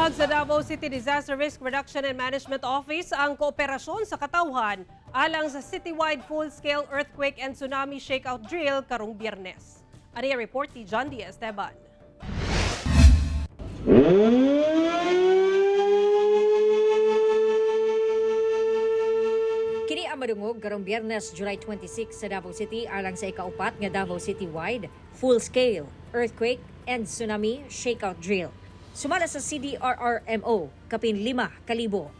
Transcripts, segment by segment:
Gitawag sa Davao City Disaster Risk Reduction and Management Office ang kooperasyon sa katawhan alang sa citywide full-scale earthquake and tsunami shakeout drill karong Biyernes. Ani ang report ni John D. Esteban. Kini ang madungog karong Biyernes, July 26 sa Davao City alang sa ikaupat nga Davao City-wide full-scale earthquake and tsunami shakeout drill. Sumala sa CDRRMO, kapin 5,000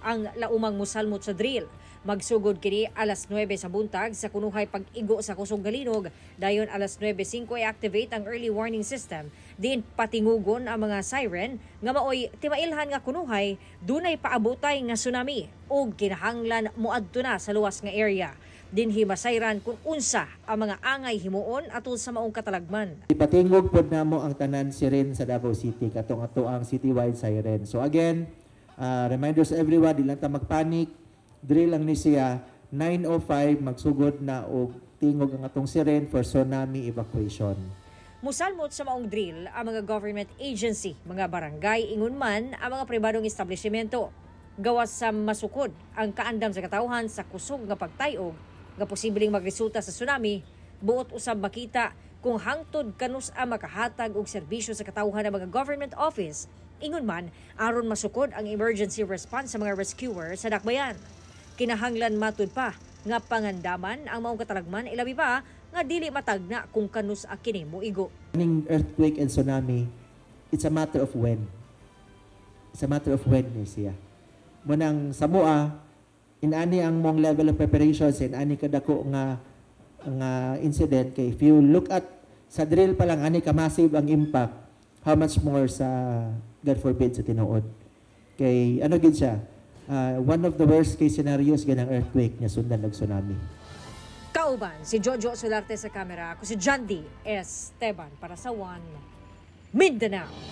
ang laumang musalmot sa drill. Magsugod kini alas 9 sa buntag sa kunuhay pag-igo sa kusog galinog, dayon alas 9:05 i-activate ang early warning system, diin patingugon ang mga siren nga maoy timailhan nga kunuhay dunay paabutay nga tsunami ug kinahanglan moadto na sa luwas nga area. Dinhi masayran kung unsa ang mga angay himuon atol sa maong katalagman. Ipatingog pod namo ang tanan siren sa Davao City katong ato ang citywide siren. So again, reminders everyone, di lang ta magpanic. Drill lang ni siya 9:05 magsugod na og tingog ang atong siren for tsunami evacuation. Musalmot sa maong drill ang mga government agency, mga barangay, ingon man ang mga pribadong establishmento. Gawas sa masukod ang kaandam sa katawhan sa kusog nga pagtayog nga posibleng magresulta sa tsunami, buot usab makita kung hangtod kanus-a makahatag og serbisyo sa katawhan ng mga government office, ingon man aron masukod ang emergency response sa mga rescuer sa dakbayan. Kinahanglan matud pa nga pangandaman ang maong katalagman, ilabi pa nga dili matagna kung kanus-a kini moigo. Ning earthquake and tsunami, it's a matter of when. It's a matter of when ni siya. Munang samoa, inani ang mong level of preparations, inani kadako nga incident kay if you look at sa drill pa lang ani ka massive ang impact, how much more sa God forbid sa tinuod. Kay ano gid siya, one of the worst case scenarios ganang earthquake nga sundan og tsunami. Kauban si Jojo Solarte sa kamera, ako si John D. Esteban para sa One Mindanao.